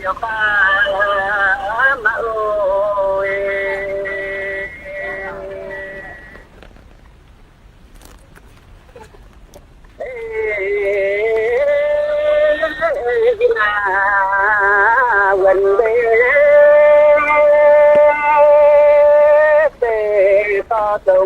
Ov, tov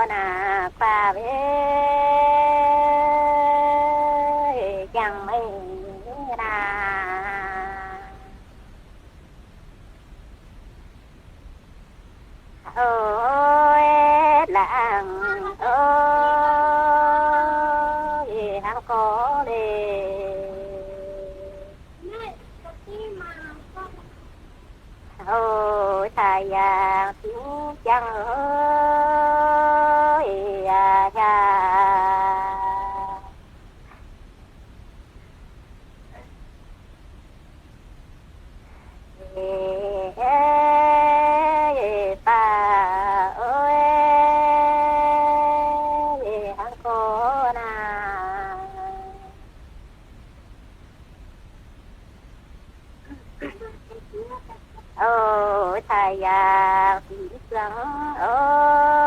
naaic faah mienh jangx meih naaic. Ov, laangz, ov, hnangv gorngv leiz. Ov, caux yangh ziux jangx, ov, yaac hnyangx. Ov, caux yangh ziux jangx, ov,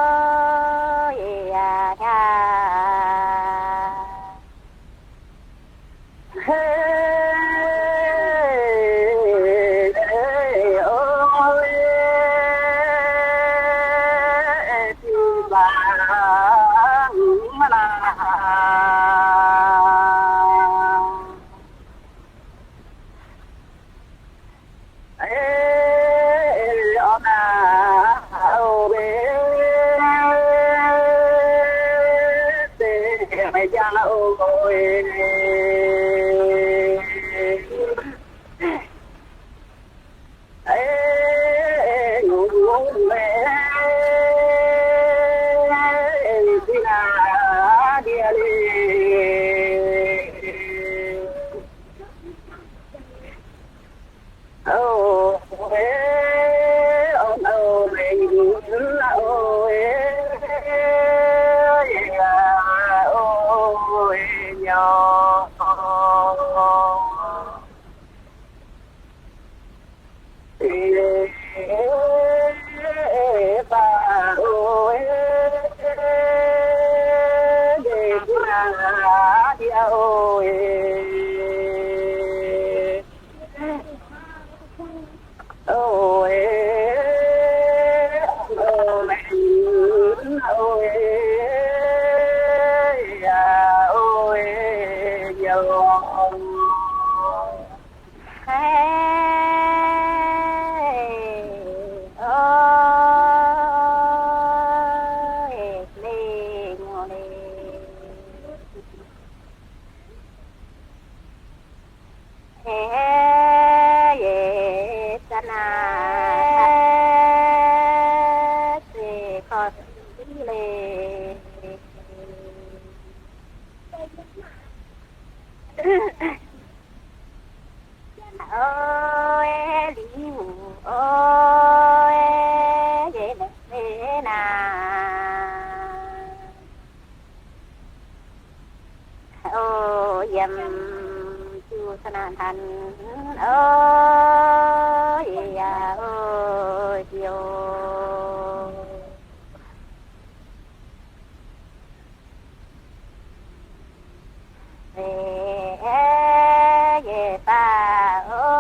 O, yiem jiu sa naanc hanh, o, yie yaac o, ziouc, yie baac o,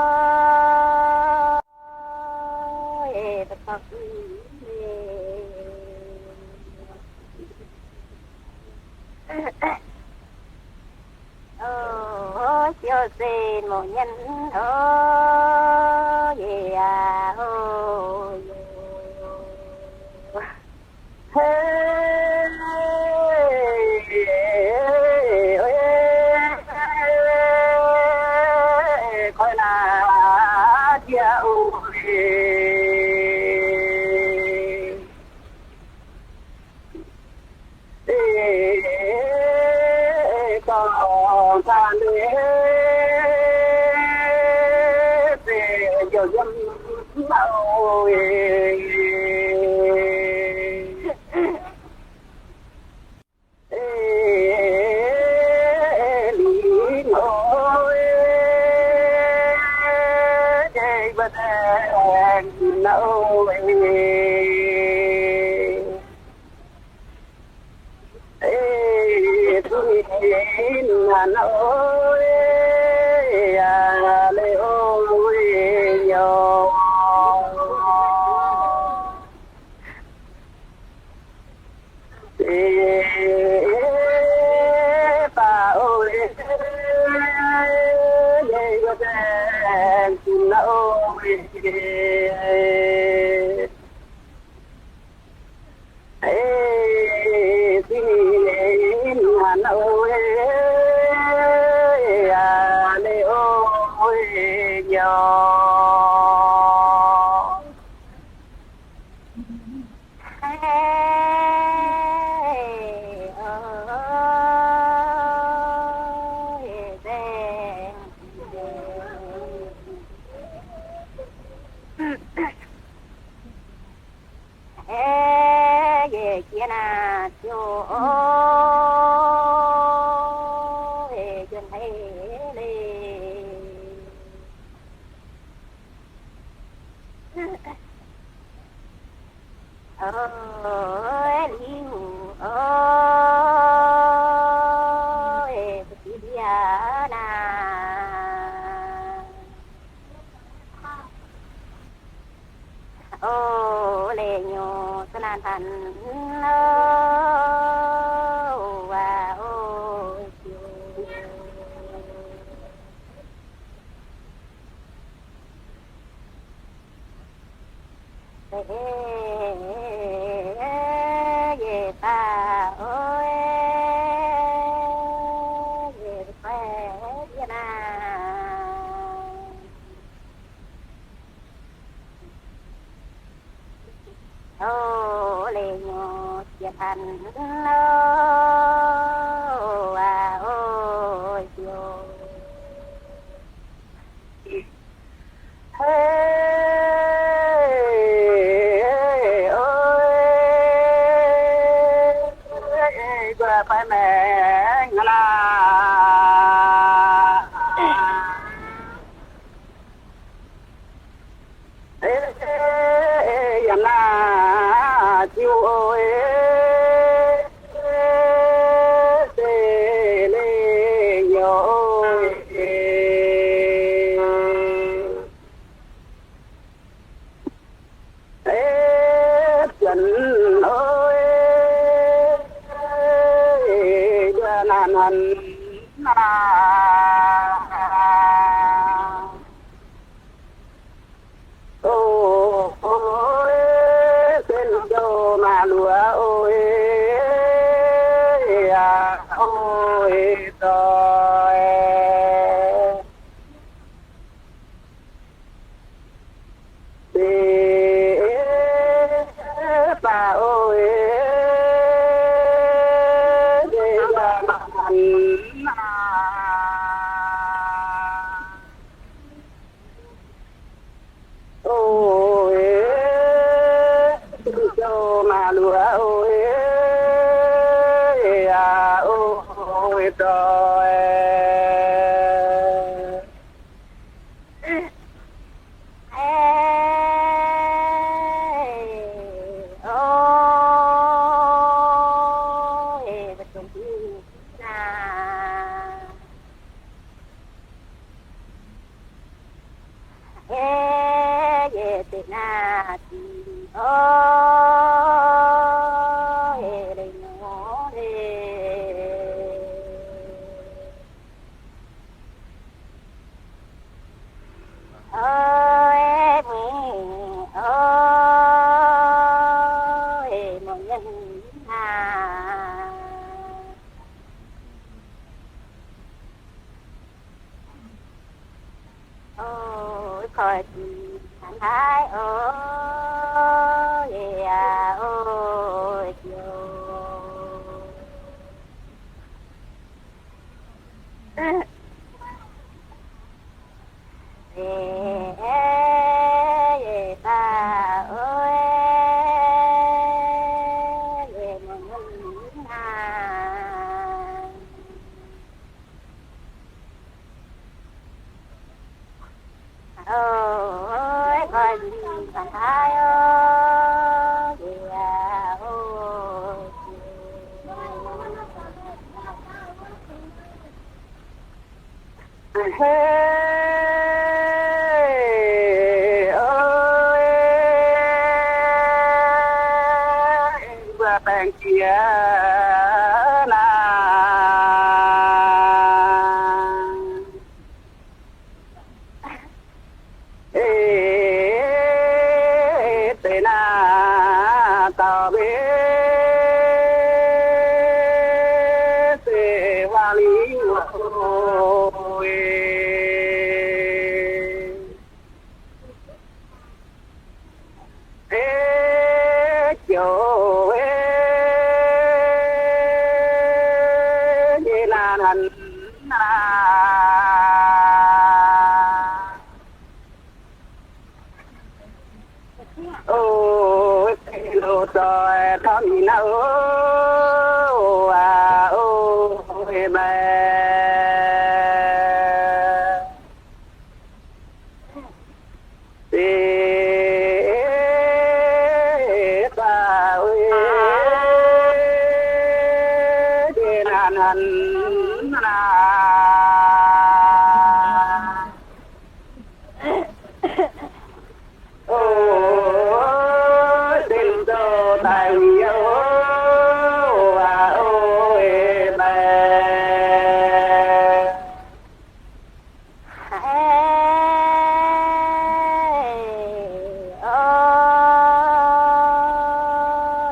o, ziouc se mouc nyen o, yie yaac o, yie An, o, a, o, ziouc. Hei, o, guaix fai maengx laac. Yaac naaic ziouc oix se lengh nyouv. Eix, janx oix, yaac naaic hnangv naaic. O, oix, sen douh maaih luoqc oix, yaac oix doic. Deix baac oix, deix baac mangc hnangv naaic. Oix, douh maaih luoqc oix, yaac oix doic. Oix, koiv-dingc hnangv haaix oix, yaac oix ziouc. Hei, oix, mbuo baengh jiex naaic. Eix, deix naaic dauh mienh se huaav lingh oc. Eix, joux eix, nyei naaic hnangv naaic. O, se loz-doic taux ninh naaic oc, aac, o, maengx. Deix baac oix, deix naaic hnangv naaic. O, se loz-doic daaih wuic oc, aac, o, maengx. Eix, o,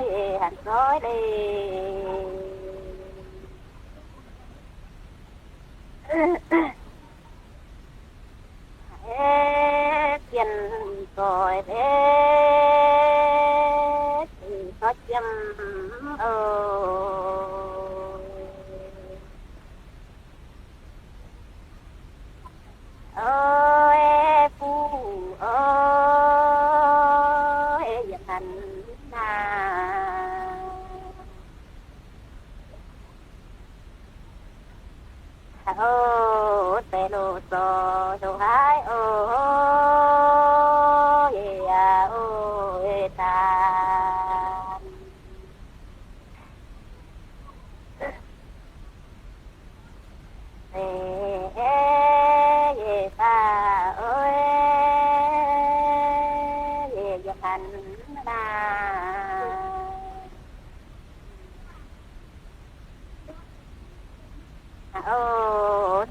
eix, hanc zoih leiz. O, deix loz-zorc ndongc haaix oc, yie aac, o, e daaih. Yie baac, o, yie yiem haaix nor? O,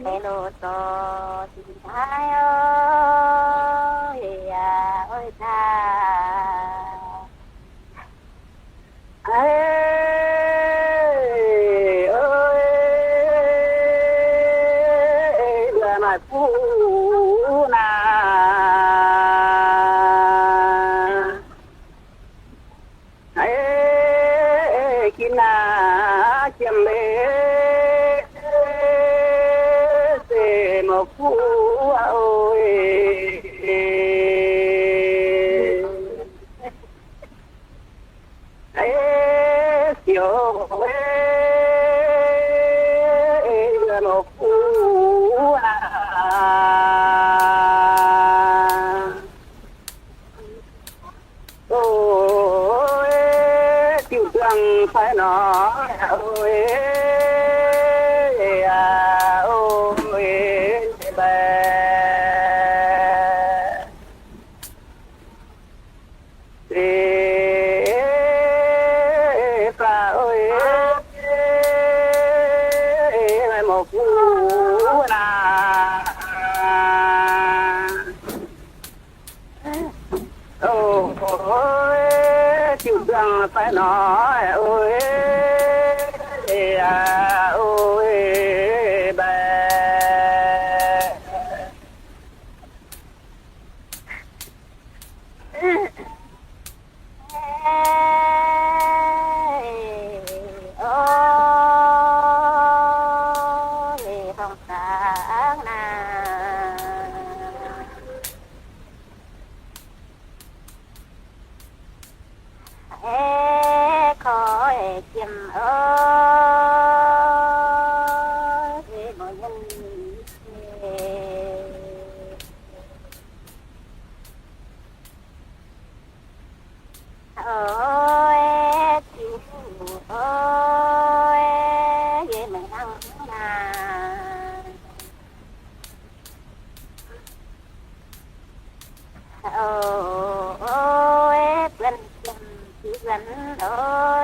deix loz-zorc ndongc haaix oc, yie aac, o, e daaih. Aa, o, e, yie maaih fuqv naaic. Aa, ginv naaic jiem leiz se mouc fuqv oc. Siouc, mouc fuqv aac. O, diuh nduangx fai nor, o, aac, o, mbaeqc. Baac, o, mouc fuqv naaic. O, diuh nduangx fai nor, o, aac, o, mbaeqc. O, buonv jiem ziux nzuonx, o,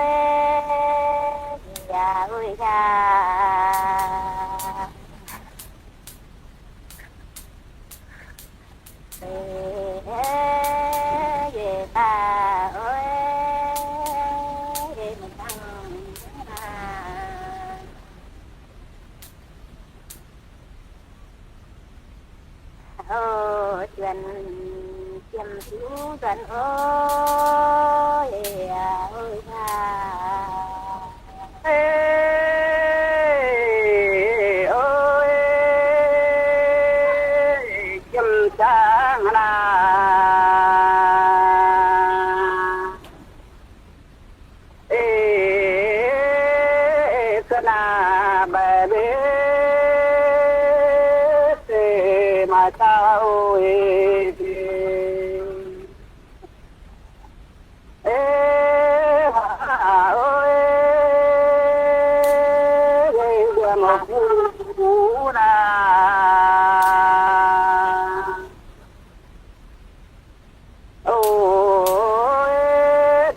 yie aac, o, yie aac. Yie baac, o, yie mingh hnangv naaic. O, juonc jiem ziux nzuonx, o, yie aac, o, yie aac. O, jiem zaangv naaic. Ih, ga'naaiv mbaeqc mbiv se maaih dauh oc. Ih, ih, oc, ih, mbuo mouc fuqv naaic. O,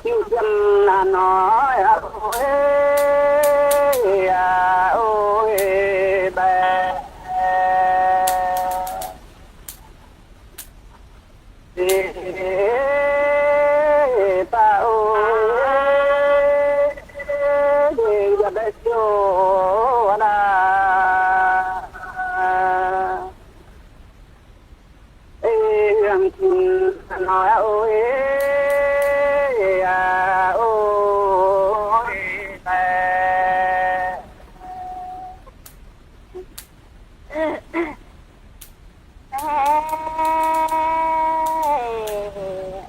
diuh jiem naaic nor, o, ih, ih, ih, mbaeqc. Ih, baac o, ih, ih, mbaeqc siouc naaic. Ih, yangh jiex hnoi, o, ih, ih, ih, o, ih, mbaeqc.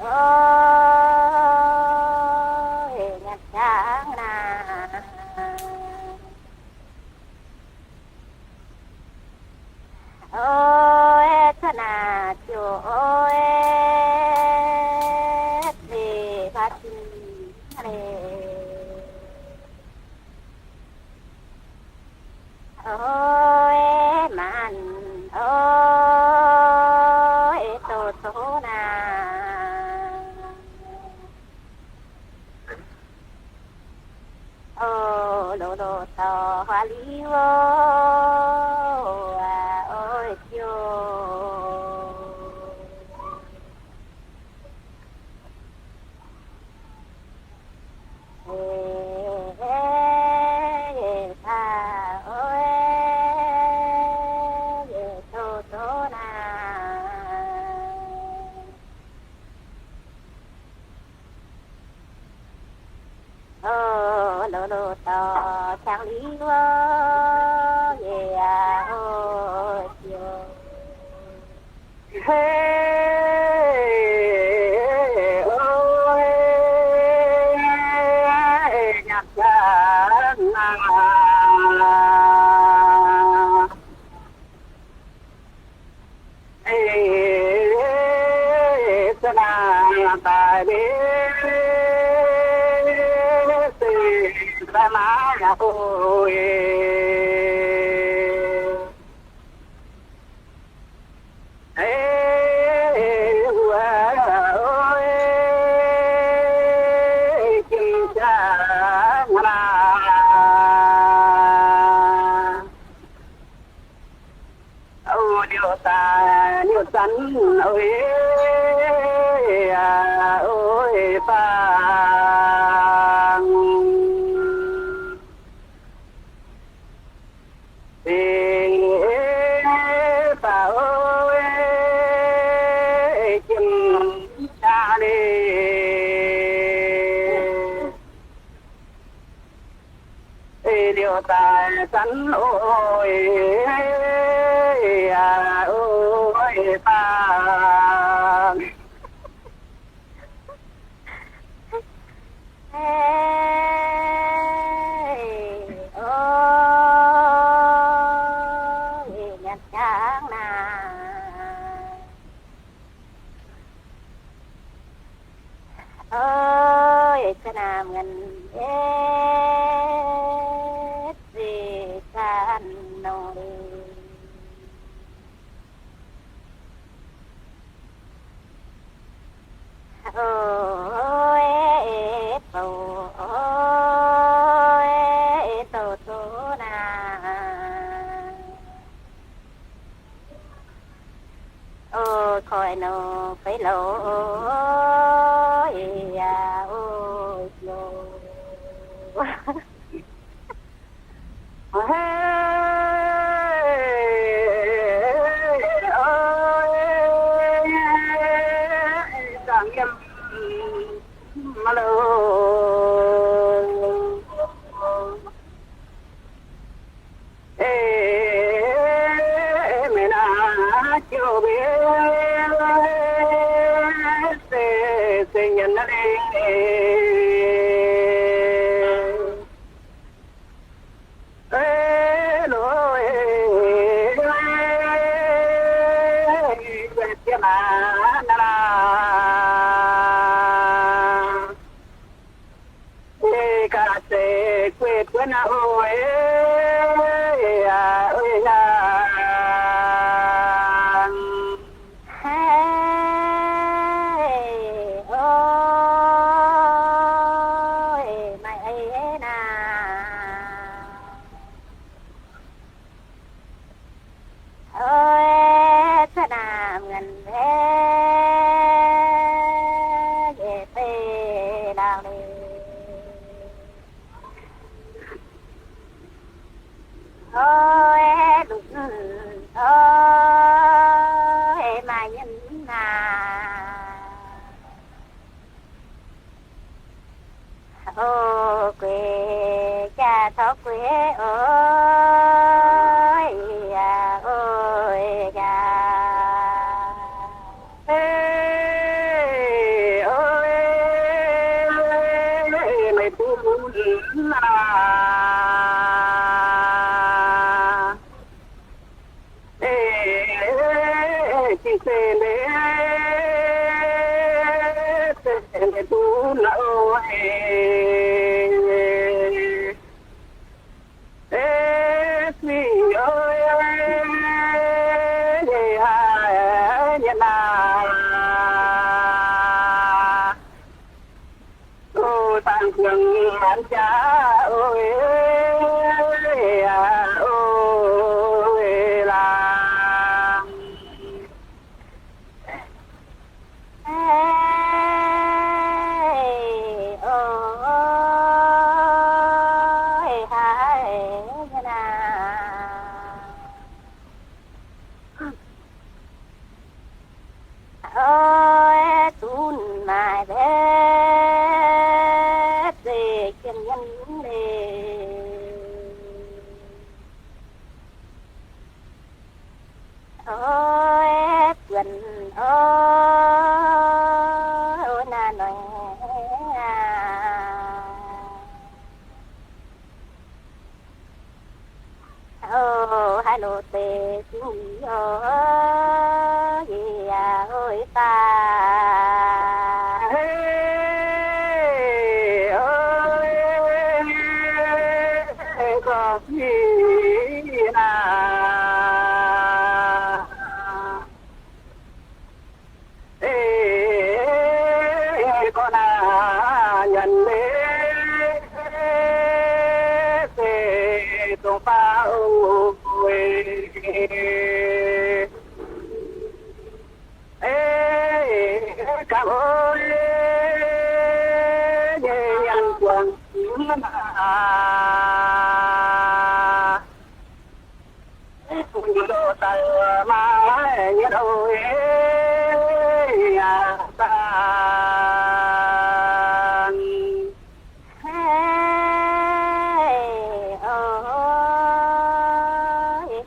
O, ih, nyanc jangv naaic. Oix cuotv naaic ziouc oix zeih faah zinh leiz. Oix maanc oix douz-douz naaic. O, loz-loz dorh huaav liuv, oix ziouc O, loz-loz dorh qangx liuv, yie aac, o, ziouc hei, o, nyanc qangx naaic. Eix, se naaic daaih liuz, se daaih naaiv oc. Eix, wuov, oix, jiem jaa naaic. O, liouh daaih liouh zanc, o, aac, o, faang. Eix, faang, o, jiem jaa leiz. Eix, liouh daaih zanc, o, aac, o, faang. Eix, o, nyanc qangx naaic. O, eix, cuotv naaic muonc, eix, zeih zanc nongh leiz. O, eix, bouc, o, eix, douz-douz naaic. O, koiv nongh feix louc, o, eix, aac, o, ziouc hei, o, zaangc yiem maiv louc. Eix, meih naaiv ziouc mbienv se, se nyanc naaiv leiz. Eix, loz, eix, eix, ziex maanc naaic. Eix, ga'naaiv zeiz gueiv buonv naaic oc, eix, aac, eix, aac. Hei, o, eix, maaih eix naaic. Oix cuotv naaic muonc, eix, yie zeiv laangz leiz. Oix, lunc, oix, maaih yiem naaic. O, gueix jaax caux gueix, o, yaac, o, yaac. Eix, o, meih bun naaic. Eix, se leiz, se leiz duqv nor, eix sic, eix, eix, nyei naaic. O, dangh ziangx maanc jaax, o, eix, o, eix, laangz. Eix, o, eix, haiz nyei naaic. Oix zuqc maaic mbaeqc zeiv jiem nyei leiz. Oix buonc oix naaiv noic aac. O, haaix loz deix zingh yie o, yie yaac oix faah. Hei, o, gorx-youz naaic. Eix, gorx naaic nyanc leiz se dongh faah oc. Eix, gapv oc, nyei nyanc juangc aac. Loz-daaih maaih nyei oc, eix, yaac daan. Hei, o,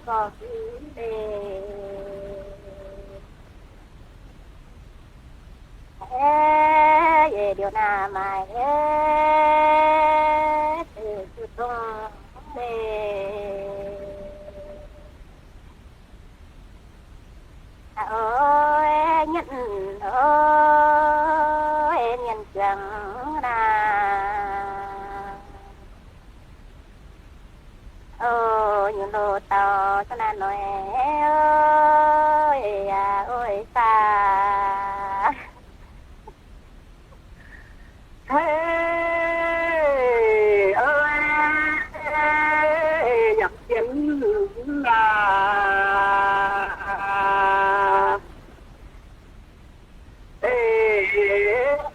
gorx-youz leiz. Eix, liuz naaic maaih eix, eix zuqc dongh leiz. Oix nyanc, oix nyanc juangc naaic. O, nyungc loz-daaih za'naaiv noic, o, yaac oix faah. Hei, o, yaac jienv aac. Eix,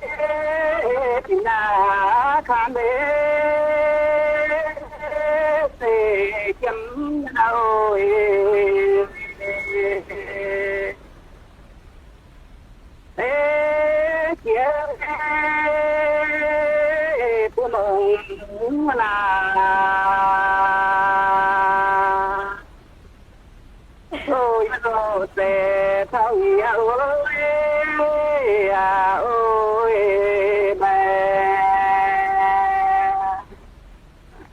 eix, dinh naaiv kaan leiz se jiem naaiv oc. Eix, jiex, eix, bun longx naaic. O, yie loz-daaih taux yie, o, eix, o, eix, maeqc.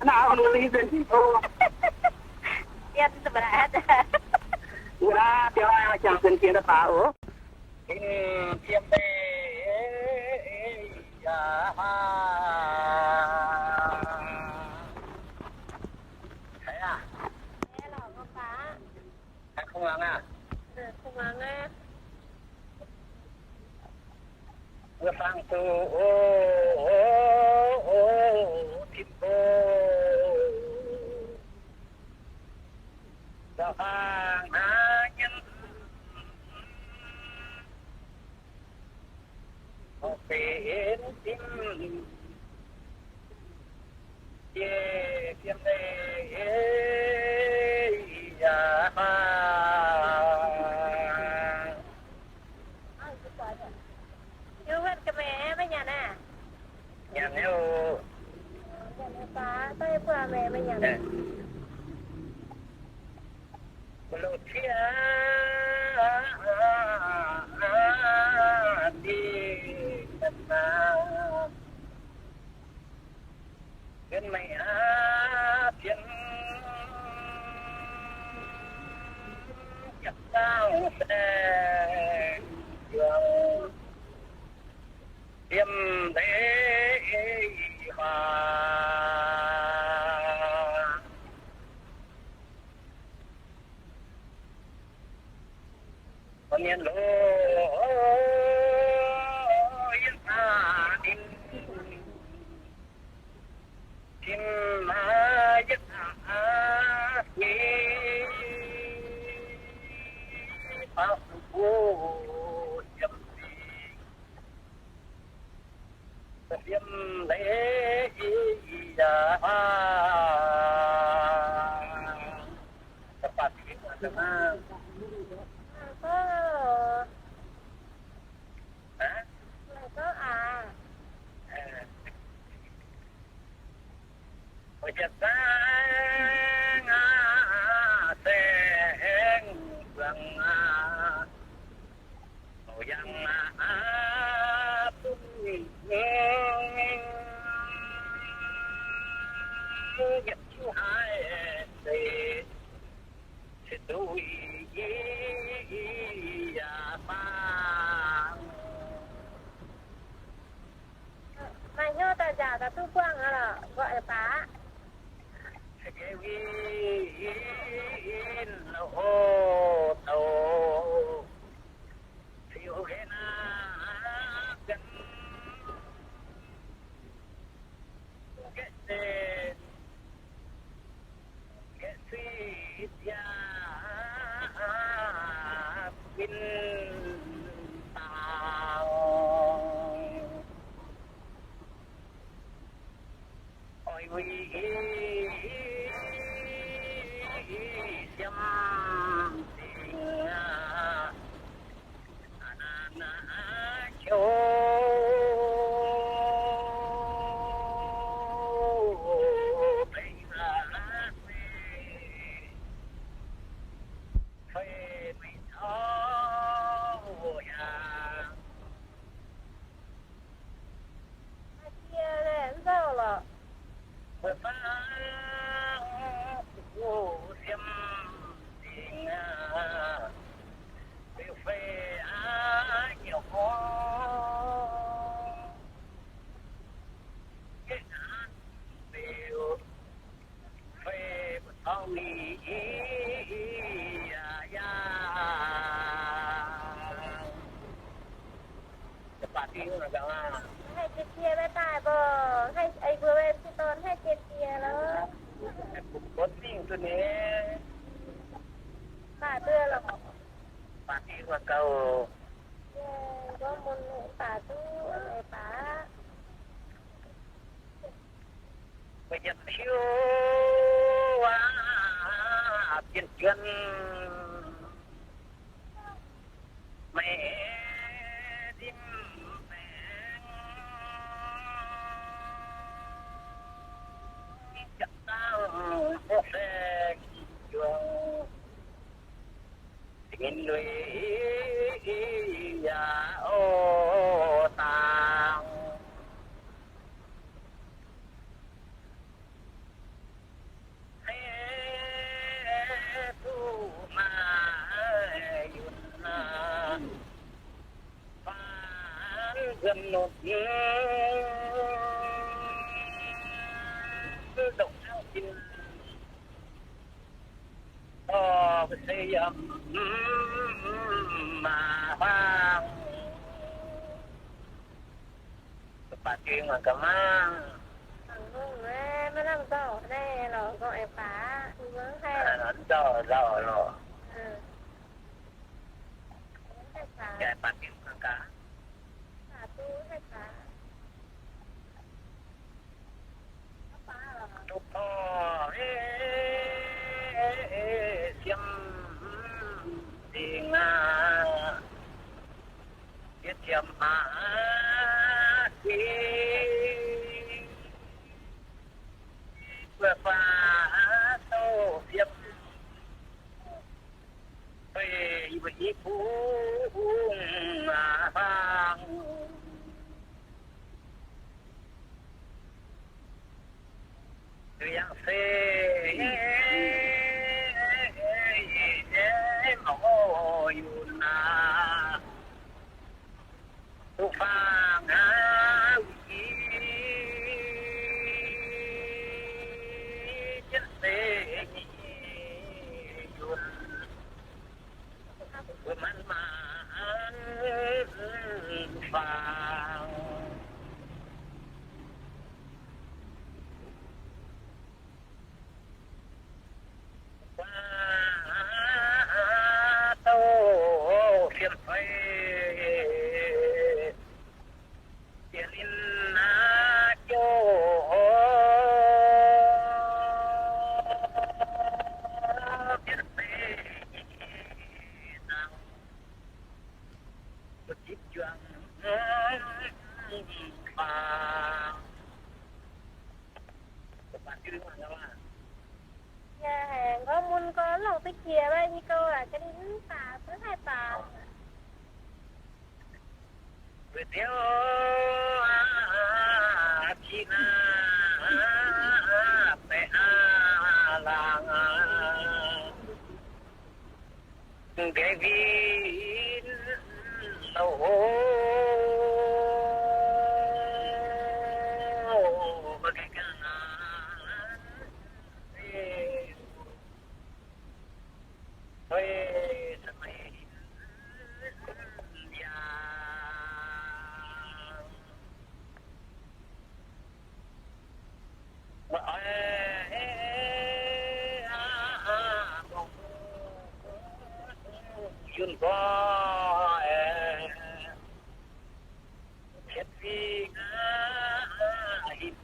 Naaiv, o, lungh ndiev nzengc. Yie mv daaih, biaux jangx zengc jiex daaih baac oc. Dingc jiem leiz yaac maa. Haaix aac? Haaix kungx muangx aac? Wuov fangx duqv, o, o, o, tin-hungh. Nzauh hlang haaix nyungc, oix benx zinh, yie fiem leiz yaac maa. Hiuv wuov ga'maeqc maiv nyanc aqv? Nyanc nyei oc. Nyanc nyei fai? Daaih buatc maengx maiv nyanc. Mbuo loz-ziev dingh mienh maah, yiem meih aqv, zien jiex dauh baeqc. Leiz-huaac. Mienh loz yiem aqv ninh, tim aqv yiem aqv, baaux mbuo yiem, yiem leiz-huaac. Ziepc zaang aqv, saeng-buangh aqv, mouc yangh aqv, bun yietc jiuv haaix deix, se duqv yaac faang. Maaih hnyouv daaih nziaauc daaih duqv buangh aqv lorqc, nqoi baac. Win o douc, ziux hei naaiv gan, gaeqv se, gaeqv suiv ziangh, win dangx. Oix wuic siemv dingc aqv, nanv aqv, qouv beiv aqv, fei meih taux yaac. Mv baac siemv dingc aqv, beu fei aqv, nyiec horngz beu fei, mbuo taux ni yaac yaac. Haih jiex jiex maiv daaih mbuo, haih mbuo maiv dorn haih jiex jiex loh. Baac duqv loh. Baac duqv, baac. Meih yietc piuv aqv, zien juonc meih dimv maengx, jangx dangh mbuo saeng-juoh, ninh lui yaac o dangx. Hei duqv maaih yunh aqv, faan nzuonx notc, ndongc hnangv sin dorh se yiem maaih huaang. Baac dingc ga'maah. Maiv lamh nzauh naaiv lorqc, nzauh nzauh lorqc. Baac dingc ga'gaax. Duqv dorh siemv dingc aqv, yie ziemx aqv, guei mbuo faah souv siemv, fei mbuo i bung aqv faang. Yangh se mangc o yunh aqv, duqv faang aqv. Jiex nyei gouv aac, ga'naaiv mv baac mv haih baac. Weic Ziouv qiex baeqc laangz, gaengh win louh hlo. Yunh gorx aeqv, cietv fingx aac, hinc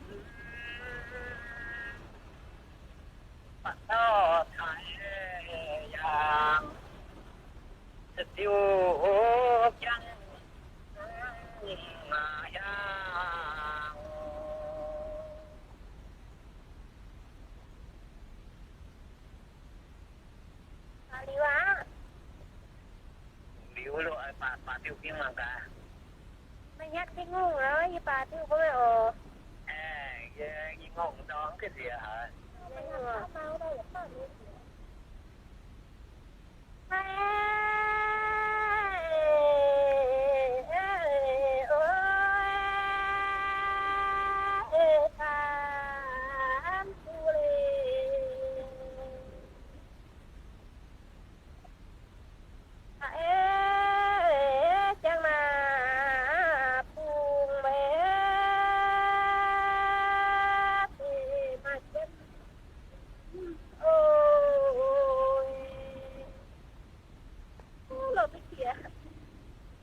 baac dauh taaix yaangh, ziouc jangx hiaangx. Liuz aqv. Liuz loh, baac, baac diuh mingh mangc gaax. Meih nyatv Tin-Hungh aqv, yie baac diuh mbuo meih oc. Aeqv, yie, yie ngongh ndorm ga'nziex haic.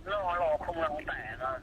Lorh, lorh không lăng tải lorh.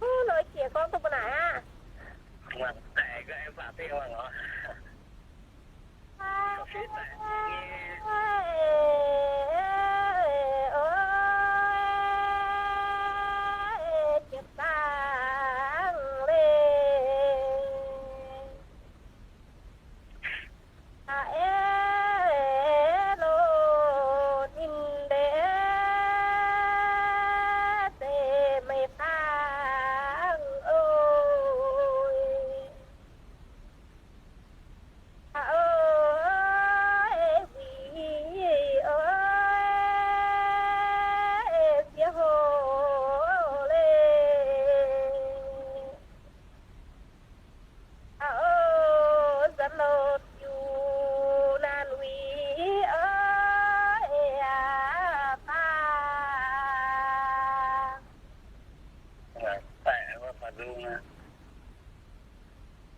Huv, lorz qiex gorngv duqv mbuo naaic aqv.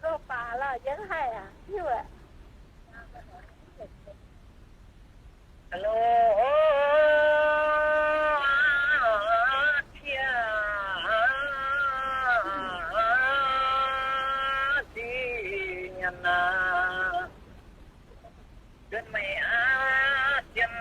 Loz-baac lorh, yie mv haih aqv, hiuv aqv. Loz-baac nyanc aqv, nzuonx meih aqv, zien.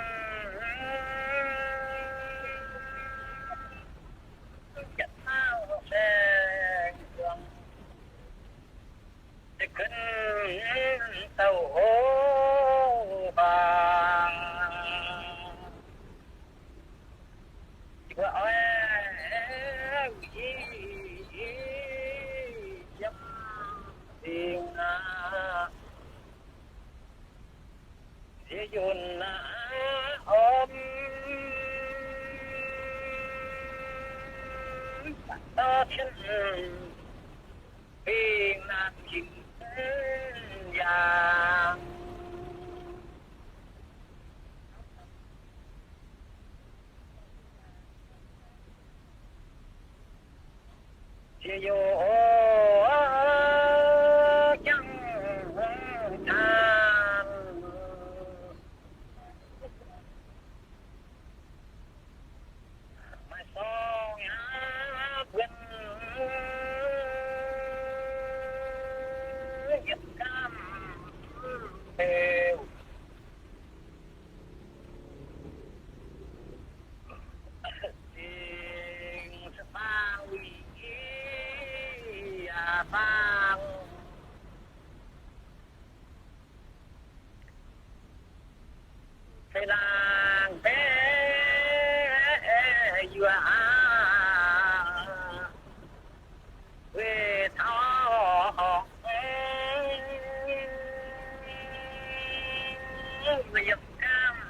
Yunh naaiv om dorh cien bingh naamh njimv yangh. Jiex youh jangv taan, maaih sorng aqv buonc yietc gamh beu. Dingc faang wuic yaac faang, fei laangh baeqc yuoqc aqv. Weih taux horngc, yiem gamh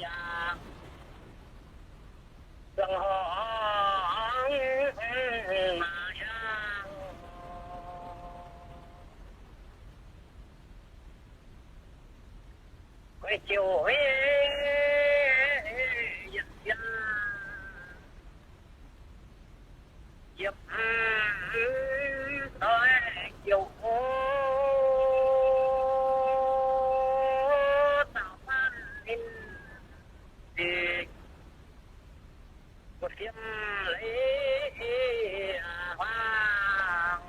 yaac zuangx horngc maac hiaangx. Guei jiouc yietc jien, yietc doix jiouc o, zaangc faanv ninh ziqc, mbuo fiem leiz huaang.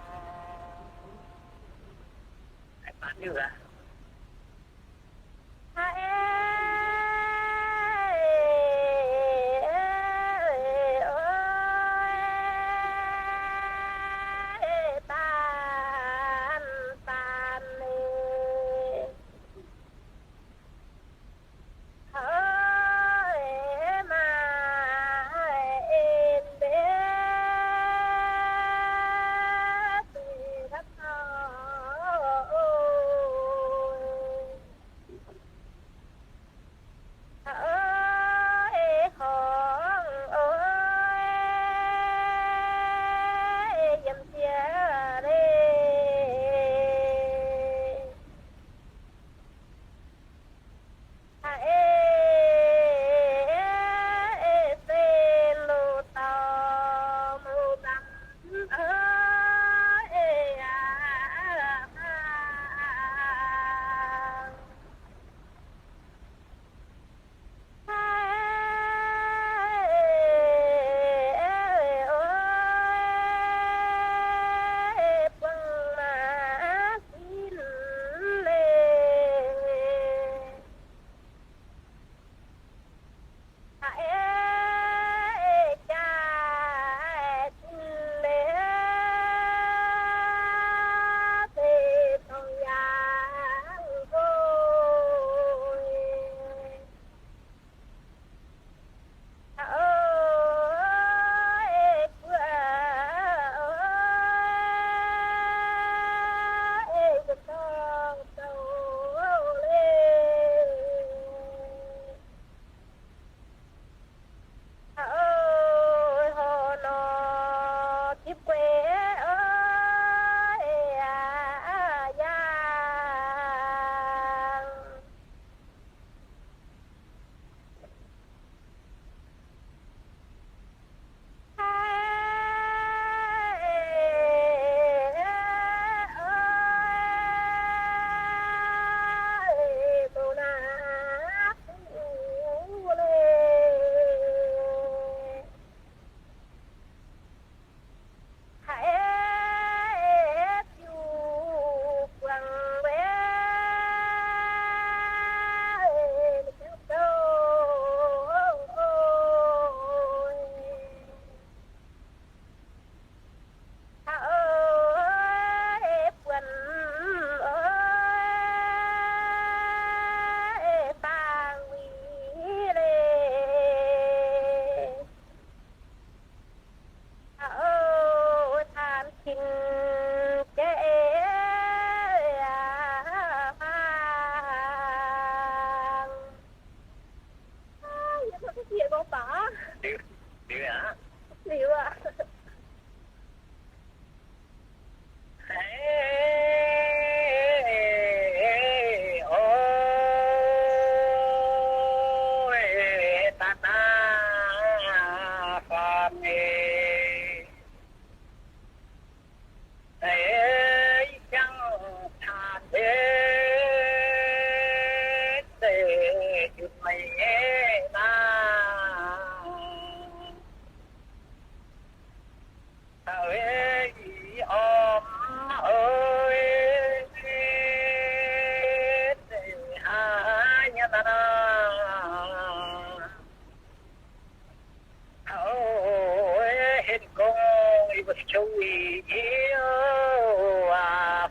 Yie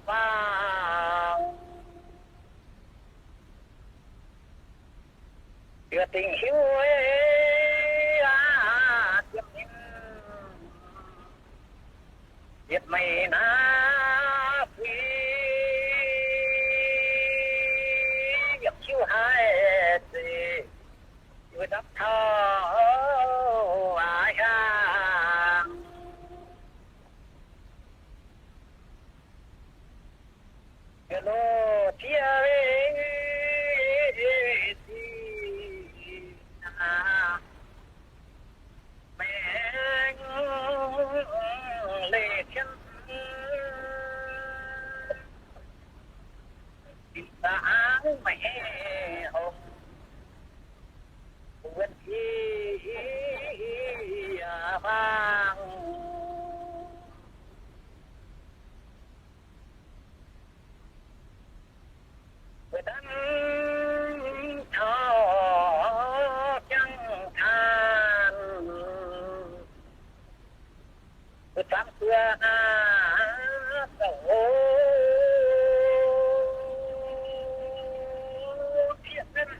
faang, yie dingc hiuv aqv, yiem ninh yietc meic naaiv fui, yiem hiuv haiz zeiz, yie ndapv taux aav hiaangx. Yie loz jiex maengx leih cien, da'aangv maiv hongx, wuonx yie faang. Mbuo danv taux jangx taanv, mbuo zanv buo aav zoux zieqv ven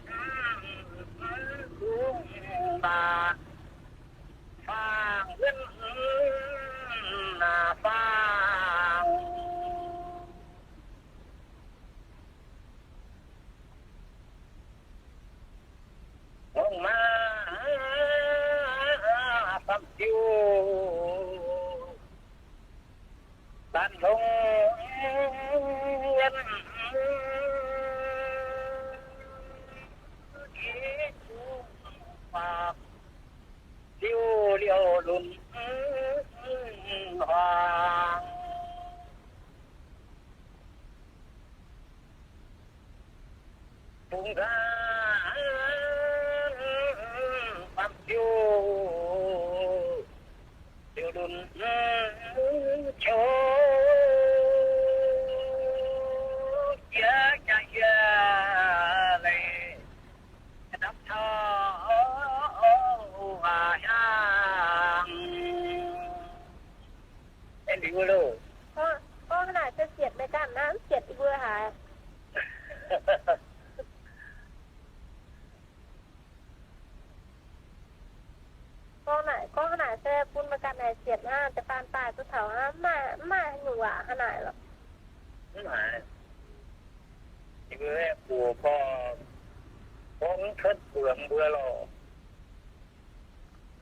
lungh baac faang ven faang. Longc maah, faam-ziu laanh longc yiem i zungv faam-ziu liouh lunx huaang. Bungx nzangv faam-ziu, ziu lunx qouv jiex jaa yie leiz ndapv taux aav hiaangx. Liuz loh, gorngv naaic se sietc meih ganh naaiv, mv sietc yie mbuo haaix. Gorngv naaic, gorngv naaic se bun meih ganh naaic sietc hnangv, da'faanh daaih duqv taux hnangv, mv maaih, mv maaih haaix nyungc waac hnangv naaic lorqc. Mv maaih. Yie mbuo buoz gorngv, gorngv mv cuotv buonc mbuo lorqc.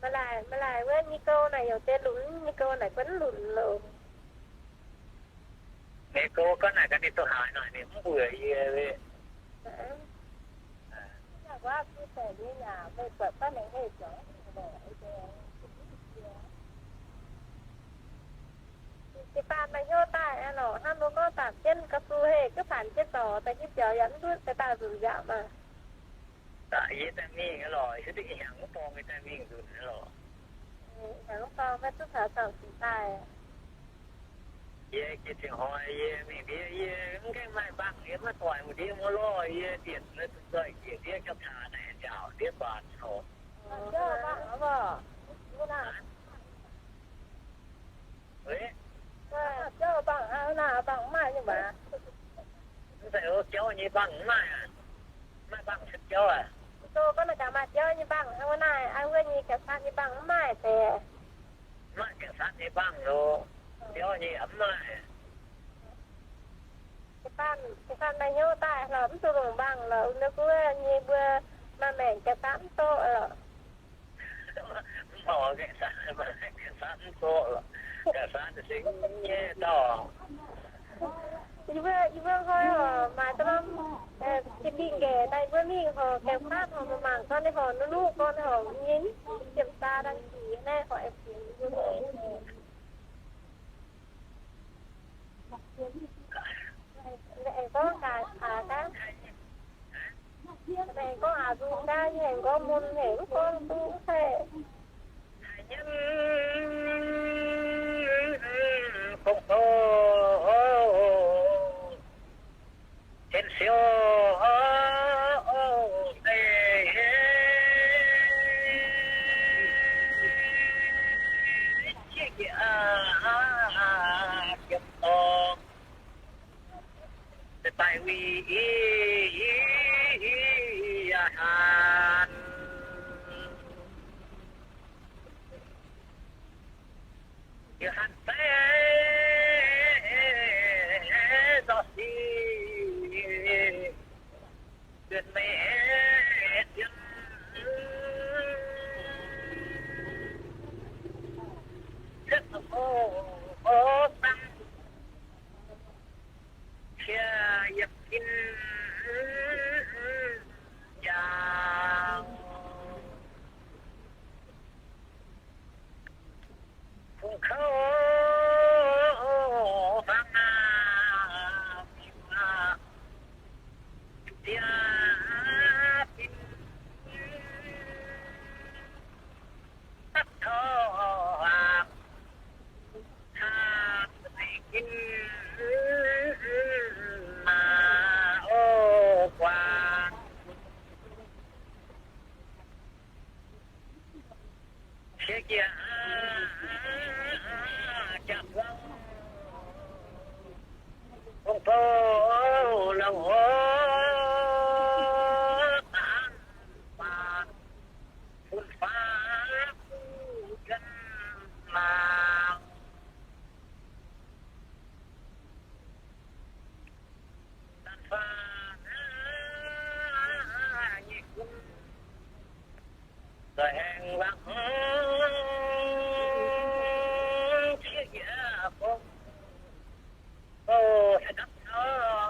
Maaih laaic, maaih laaic wuov nyei gouv naaic yaac deix lunx, nyei gouv naaic guonv lunx loh. Nyei gouv gorngv naaic gaax ninh duqv haaix noic ninh mv mbuox yie le. Jiu-baang maaih hnyouv daaih lorqc, hnangv mbuo gorngv baamh jienv ga'su heh, duqv paanx jienv dorc daaih jienv biaux yaac mv ndutv daaih daaih nzunc nziaauc maah. Yie daaih mingh lorqc, yie duqv hnyangx mv dorngx yie daaih mingh nzunc lorqc. Hnyangx mv dorngx maiv duqv taux zaangc zuqc daaih. Yie jiex zingh hnoi yie mingh ndiev yie mv gaengh maaih mbaangh, yie maiv doic mbuo ndiev muoz-lorh, yie dienc maiv duqv doic jiex ndiev jauv taaix naaic nziaauc ndiev mbaanx oc. Jauv mbaangh aqv. Mv zeiz jauv nyei mbaangh mv maaih aqv. Mv maaih mbaangh cuotv jauv aqv. Zoux gorngv naaic gaax maaih jauv nyei mbaangh hnangv wuov naaiv, wuov nyei ga'fatv nyei mbaangh mv maaih deix. Mv maaih ga'fatv nyei mbaangh loh. Jauv nyei mv maaih. Ga'fatv, ga'fatv maaih hnyouv daaih lorqc, mv zuqc longc mbaangh lorqc, wuov guov nyei mbuo maaih maengc ga'fatv mv doqv lorqc. Mv baac ga'fatv, ga'fatv mv doqv lorqc, ga'fatv se nyei dauh. Yie mbuo, yie mbuo hnoi oc, maaih da'faanh, eh, jiex dingh nqaeqc daaih yie mbuo mingh horc ga'fatv horc, mangc gorn ninh horc nuqv-nuqv gorn horc nyei, jiem saa daaih jiex naaiv horc aengx fingx yie mbuo. Aengx gorngv gaax, aengx gorngv aax nzung gaax, aengx gorngv mun hec, mv gorngv duqv hec. Nyiemv gong-bou, tien siou, deix, qiex jiez, Hanc zeiz zorqv sic, dunh meiv zien, ziepc zoqc zangv, qiex yiemc gin jaax. Fungx kouv fangx aac, fim aac, ziex fim, dapv taux aac, hnangv zeiz gin maah, o guaax. Qiex jiex jaax buangv, fong bouh longc oc, dangv baac fun faaux juonv maah. Da'faanh nyei gunv, doix haengh wangc qiex jiex fong, o, haaix dapv taux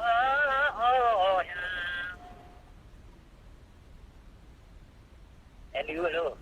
haaix. Aengx liuz loh.